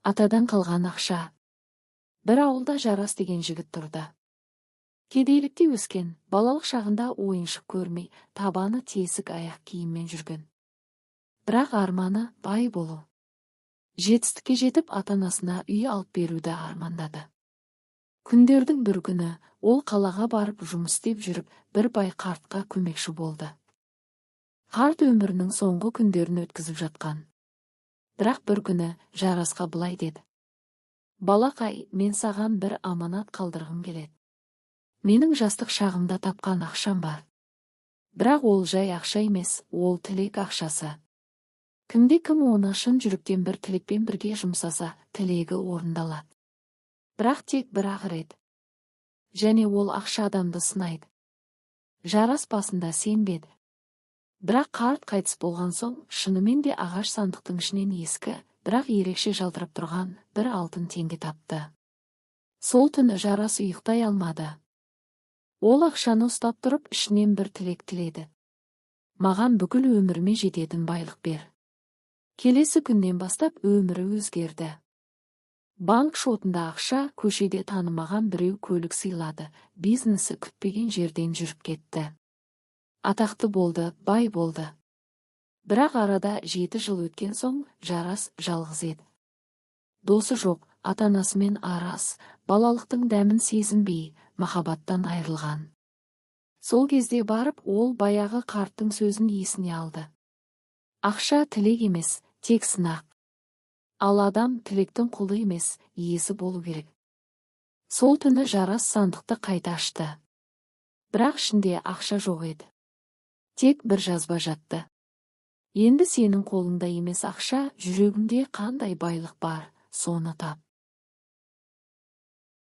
Атадан қалған ақша. Бір ауылда Жарас деген жігіт тұрды. Кедейлікте өскен, балалық шағында ойыншық көрмей, табаны тесік аяқ киіммен жүрген. Бірақ арманы – бай болу. Жетістікке жетіп, ата-анасына үй алып беруді армандады. Күндердің бір күні ол қалаға барып жұмыс істеп жүріп, бір бай қартқа көмекші болды. Қарт өмірінің соңғы күндерін өткізіп жатқан. Бірақ бір күні Жарасқа былай деді: «Балақай, мен саған бір аманат қалдырғым келеді. Менің жастық шағымда тапқан ақшам бар. Бірақ ол жай ақша емес, ол тілек ақшасы. Кімде кім оны шын жүректен бір тілекпен бірге жұмсаса, тілегі орындалады. Бірақ тек бір ақ рет. Және ол ақша адамды сынайды». Жарас басында сенбеді. Бірақ қарт қайтыс болған соң, шынымен де ағаш сандықтың ішінен ескі, бірақ ерекше жалтырап тұрған бір алтын теңге тапты. Сол түні Жарас ұйықтай алмады. Ол ақшаны ұстап тұрып, ішінен бір тілек тіледі: «Маған бүкіл өміріме жететін байлық бер». Келесі күннен бастап өмірі өзгерді. Банк шотында ақша, көшеде танымаған біреу көлік сыйлады, бизнесі күтпеген жерден жүріп кетті. Атақты болды, бай болды. Бірақ арада 7 жыл өткен соң Жарас жалғыз еді. Досы жоқ, ата анасымен араз, балалықтың дәмін сезінбей, махаббаттан айырылған. Сол кезде барып ол баяғы қарттың сөзін есіне алды: «Ақша тілек емес, тек сынақ. Ал адам тілектің құлы емес, иесі болу керек». Сол түні Жарас сандықты қайта ашты. Бірақ ішінде ақша жоқ еді. Тек бір жазба жатты: «Енді сенің қолыңда емес ақша, жүрегіңде қандай байлық бар, соны тап».